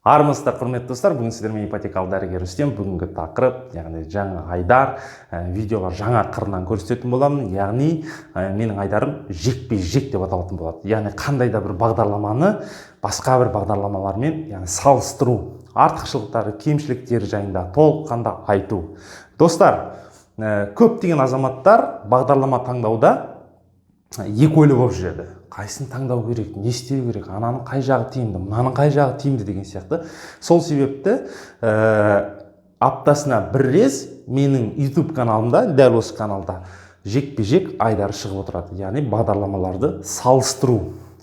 Армысыздар, құрметті достар! Бүгін сіздермен ипотекалық дәрігер Рүстем. Бүгінгі тақырып, яғни жаңа айдар, видеолар жаңа қырынан көрсететін боламын. Яғни менің айдарым жекпе жек деп аталатын болады. Яғни қандай да бір бағдарламаны басқа бір бағдарламалармен, яғни салыстыру, артықшылықтары, кемшіліктері жайында толыққанды айту. Достар, көптеген азаматтар бағдарлама таңдауда екі ойлы болып жүреді: қайсысын таңдау керек, не істеу керек, ананың қай жағы тиімді, мынаның қай жағы тиімді деген сияқты. Сол себепті аптасына бір рет менің YouTube каналымда, дәл осы каналда жекпе жек айдары шығып отырады. Яғни бағдарламаларды салыстыру,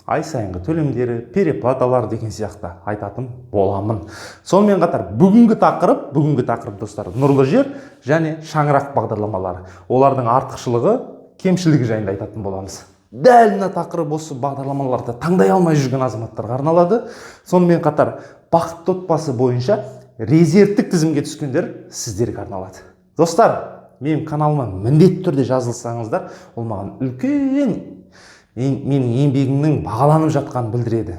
ай сайынғы төлемдері, переплаталар деген сияқты айтатын боламын. Сонымен қатар бүгінгі тақырып, достар, Нұрлы жер және Шаңырақ бағдарламалары, олардың артықшылығы, кемшілігі жайында айтатын боламыз. Дәл мына тақырып осы бағдарламаларды таңдай алмай жүрген азаматтарға арналады. Сонымен қатар Бақытты отбасы бойынша резервтік тізімге түскендер, сіздерге арналады. Достар, менің каналыма міндетті түрде жазылсаңыздар, ол маған үлкен менің еңбегімнің бағаланып жатқанын білдіреді.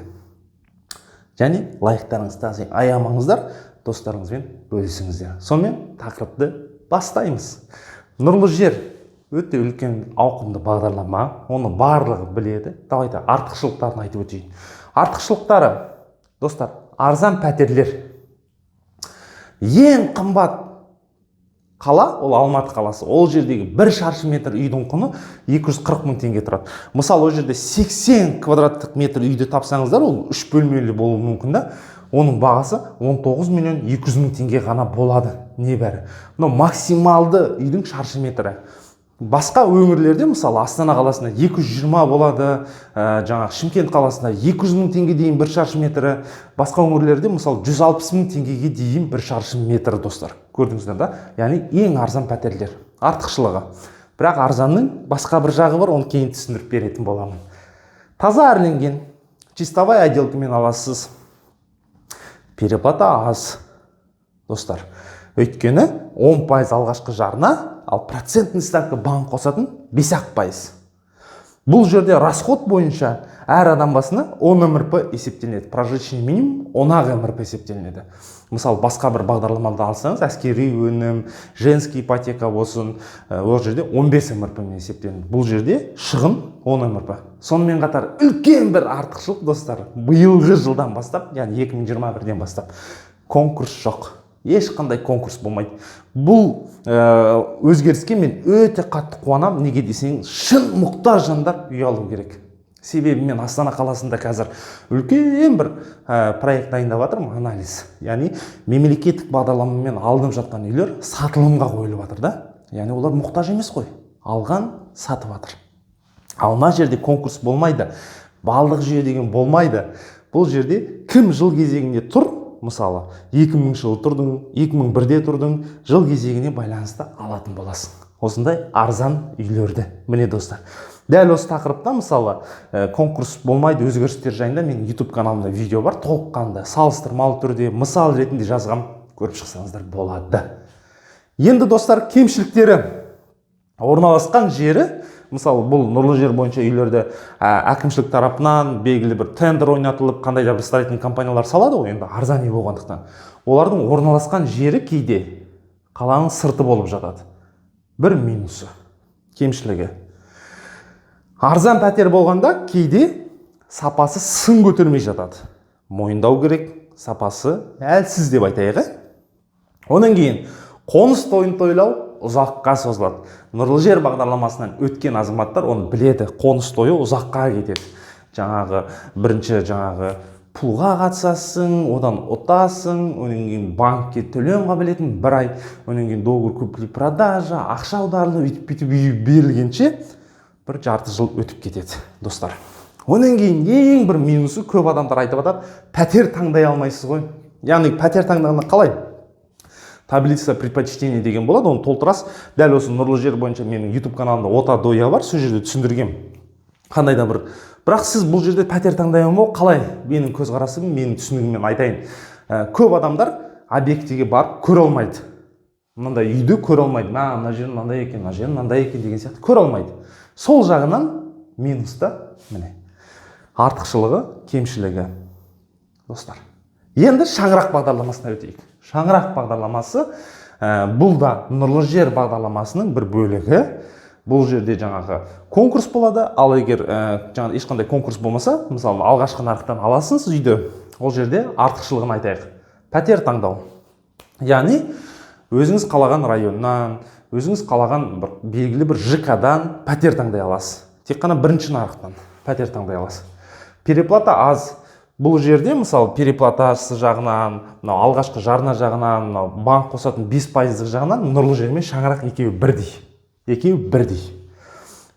Және лайктарыңызды аямаңыздар, достарыңызбен бөлісіңіздер. Сонымен, тақырыпты бастаймыз. Нұрлы жер өте үлкен, ауқымды бағдарлама, оны барлығы біледі. Давайте артықшылықтарын айтып өтейін. Артықшылықтары, достар: арзан пәтерлер. Ең қымбат қала ол Алматы қаласы. Ол жердегі бір шаршы метр үйдің құны 240 мың теңге тұрады. Мысалы, ол жерде 80 квадраттық метр үйді тапсаңыздар, ол үш бөлмелі болуы мүмкін да, оның бағасы 19 миллион 200 мың теңге ғана болады небәрі. Мынау максималды үйдің шаршы метрі. Басқа өңірлерде, мысалы, Астана қаласында 220 болады, жаңағы Шымкент қаласында 200 мың теңге дейін бір шаршы метрі, басқа өңірлерде, мысалы, 160 мың теңгеге дейін бір шаршы метрі. Достар, көрдіңіздер да, яғни ең арзан пәтерлер артықшылығы. Бірақ арзанның басқа бір жағы бар, оны кейін түсіндіріп беретін боламын. Таза әрленген, чистовая отделкамен аласыз, переплата аз, достар, өйткені 10% алғашқы жарна, ал процентный ставка банк қосатын 5-ақ пайыз. Бұл жерде расход бойынша әр адам басына 10 МРП есептелінеді, прожиточный минимум 10-ақ МРП есептелінеді. Мысалы, басқа бір бағдарламаларды алсаңыз, әскери өнім, женский ипотека болсын, ол жерде 15 МРП мен есептелінеді. Бұл жерде шығын 10 МРП. Сонымен қатар үлкен бір артықшылық, достар, биылғы жылдан бастап, яғни 2021-ден бастап конкурс жоқ, ешқандай конкурс болмайды. Бұл өзгеріске мен өте қатты қуанамын. Неге десең, шын мұқтаж жандар үй алу керек. Себебі мен Астана қаласында қазір үлкен бір проект дайындап жатырмын, анализ. Яғни мемлекеттік бағдарламамен алынып жатқан үйлер сатылымға қойылып жатыр да. Яғни олар мұқтаж емес қой, алған сатып жатыр. Ал мына жерде конкурс болмайды, балдық жүйе деген болмайды. Бұл жерде кім жыл кезегінде тұр, мысалы, 2000 жылы тұрдың, 2001-де тұрдың, жыл кезегіне байланысты алатын боласың осындай арзан үйлерді. Міне, достар, дәл осы тақырыпта, мысалы, конкурс болмайды, өзгерістер жайында менің YouTube каналымда видео бар, толыққанды салыстырмалы түрде мысал ретінде жазғам, көріп шықсаңыздар болады. Енді, достар, кемшіліктері: орналасқан жері. Мысалы, бұл Нұрлы жер бойынша үйлерді әкімшілік тарапынан белгілі бір тендер ойнатылып, қандай да бір строительный компаниялар салады ғой. Енді арзан үй болғандықтан, олардың орналасқан жері кейде қаланың сырты болып жатады. Бір минусы, кемшілігі: арзан пәтер болғанда, кейде сапасы сын көтермей жатады, мойындау керек, сапасы әлсіз деп айтайық, иә. Одан кейін қоныс тойын тойлау ұзаққа созылады. Нұрлы жер бағдарламасынан өткен азаматтар оны біледі, қоныс тойы ұзаққа кетеді. Жаңағы бірінші жаңағы пулға қатысасың, одан ұтасың, одан кейін банкке төлем қабілетін бір ай, одан кейін договор купли продажа, ақша аударылып, өйтіп бүйтіп үй берілгенше бір жарты жыл өтіп кетеді, достар. Одан кейін ең бір минусы, көп адамдар айтып жатады: пәтер таңдай алмайсыз ғой. Яғни пәтер таңдағанда қалай? Таблица предпочтений деген болады, оны толтырасыз. Дәл осы Нұрлы жер бойынша менің YouTube каналымда от а до я бар, сол жерде түсіндіргенмін қандай да бір. Бірақ сіз бұл жерде пәтер таңдай алмау қалай? Менің көзқарасым, менің түсінігіммен айтайын. Көп адамдар объектіге барып көре алмайды, мынандай үйді көре алмайды, мә, мына жер мынандай екен, мына жер мынандай екен деген сияқты көре алмайды. Сол жағынан минус та. Міне, артықшылығы, кемшілігі, достар. Енді Шаңырақ бағдарламасына өтейік. Шаңырақ бағдарламасы бұл да Нұрлы жер бағдарламасының бір бөлігі. Бұл жерде жаңағы конкурс болады, ал егер жаңағы ешқандай конкурс болмаса, мысалы, алғашқы нарықтан аласыз үйді. Ол жерде артықшылығын айтайық: пәтер таңдау, яғни өзіңіз қалаған районнан, өзіңіз қалаған бір белгілі бір ЖК-дан пәтер таңдай аласыз. Тек қана бірінші нарықтан пәтер таңдай аласыз. Переплата аз. Бұл жерде, мысалы, переплатасы жағынан, мынау алғашқы жарна жағынан, мынау банк қосатын 5 пайыздық жағынан Нұрлы жер мен Шаңырақ екеуі бірдей, екеуі бірдей.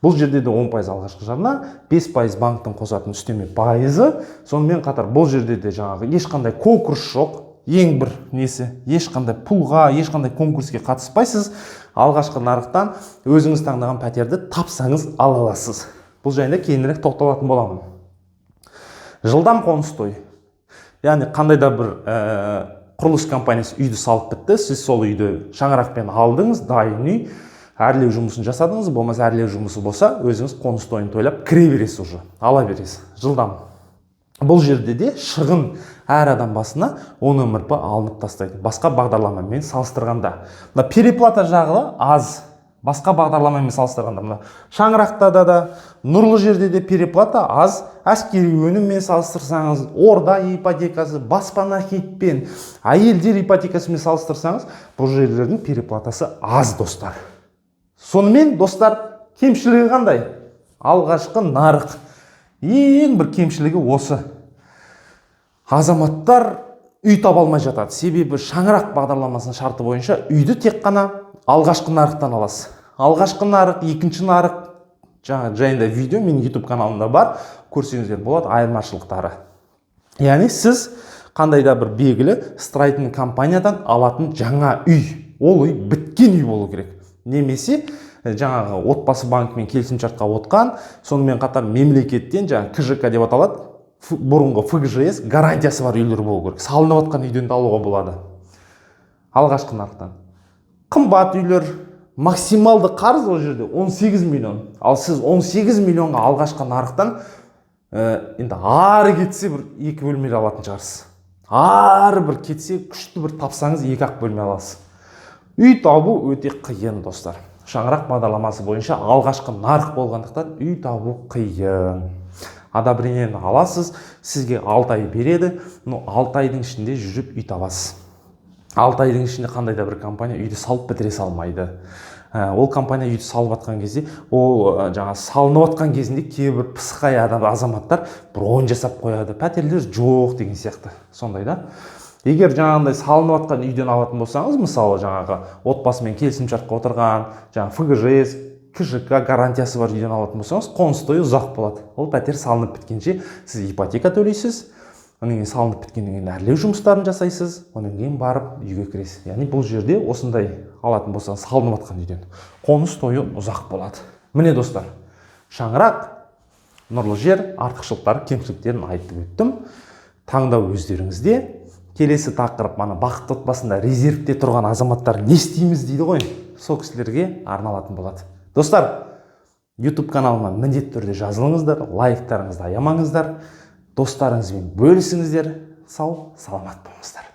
Бұл жерде де 10% алғашқы жарна, 5% банктың қосатын үстеме пайызы. Сонымен қатар бұл жерде де жаңағы ешқандай конкурс жоқ. Ең бір несі, ешқандай пулға, ешқандай конкурске қатыспайсыз. Алғашқы нарықтан өзіңіз таңдаған пәтерді тапсаңыз, ала аласыз. Бұл жайында кейінірек тоқталатын боламын. Жылдам қоныс той, яғни қандай да бір құрылыс компаниясы үйді салып бітті, сіз сол үйді шаңырақпен алдыңыз, дайын үй, әрлеу жұмысын жасадыңыз, болмаса әрлеу жұмысы болса, өзіңіз қоныс тойын тойлап кіре бересіз, уже ала бересіз жылдам. Бұл жерде де шығын әр адам басына 10 МРП алынып тастайды басқа бағдарламамен салыстырғанда. Мына переплата жағы аз басқа бағдарламамен салыстырғанда. Мына Шаңырақта да, Нұрлы жерде де переплата аз. Әскери өніммен салыстырсаңыз, Орда ипотекасы, Баспана хитпен, әйелдер ипотекасымен салыстырсаңыз, бұл жерлердің переплатасы аз, достар. Сонымен, достар, кемшілігі қандай? Алғашқы нарық. Ең бір кемшілігі осы: азаматтар үй таба алмай жатады. Себебі Шаңырақ бағдарламасының шарты бойынша үйді тек қана алғашқы нарықтан аласыз. Алғашқы нарық, екінші нарық жаңа жайында видео менің YouTube каналымда бар, көрсеңіздер болады айырмашылықтары. Яғни сіз қандай да бір белгілі строительный компаниядан алатын жаңа үй, ол үй біткен үй болу керек немесе жаңағы Отбасы банкімен келісімшартқа отқан, сонымен қатар мемлекеттен жаңағы КЖК деп аталады, бұрынғы ФГЖС гарантиясы бар үйлер болу керек. Салынып жатқан үйден де алуға болады. Алғашқы нарықтан қымбат үйлер, максималды қарыз ол жерде 18 миллион. Ал сіз 18 миллионға алғашқы нарықтан енді ары кетсе бір екі бөлмелі алатын шығарсыз. Ары бір кетсе, күшті бір тапсаңыз, екі ақ бөлме аласыз. Үй табу өте қиын, достар. Шаңырақ бағдарламасы бойынша алғашқы нарық болғандықтан, үй табу қиын. Одобрениені аласыз, сізге 6 ай береді, но 6 айдың ішінде жүріп үй табасыз. 6 айдың ішінде қандай да бір компания үйді салып бітіре салмайды. Ол компания үйді салып жатқан кезде, ол жаңа салынып жатқан кезінде кейбір пысықай адам, азаматтар бронь жасап қояды, пәтерлер жоқ деген сияқты. Сондай да. Егер жаңағындай салынып жатқан үйден алатын болсаңыз, мысалы, жаңағы отбасымен келісімшартқа отырған, жаңағы ФГЖС, КЖК гарантиясы бар үйден алатын болсаңыз, қоныс тойы ұзақ болады. Ол пәтер салынып біткенше сіз ипотека төлейсіз, одан кейін салынып біткеннен кейін әрлеу жұмыстарын жасайсыз, одан кейін барып үйге кіресіз. Яғни бұл жерде осындай алатын болсаңыз, салынып жатқан үйден қоныс тойы ұзақ болады. Міне, достар, Шаңырақ, Нұрлы жер артықшылықтары, кемшіліктерін айтып өттім. Таңдау өздеріңізде. Келесі тақырып ана бақытты отбасында резервте тұрған азаматтар не істейміз дейді ғой, сол кісілерге арналатын болады. Достар, YouTube каналыма міндетті түрде жазылыңыздар, лайктарыңызды аямаңыздар, достарыңызбен бөлісіңіздер. Сау саламат болыңыздар.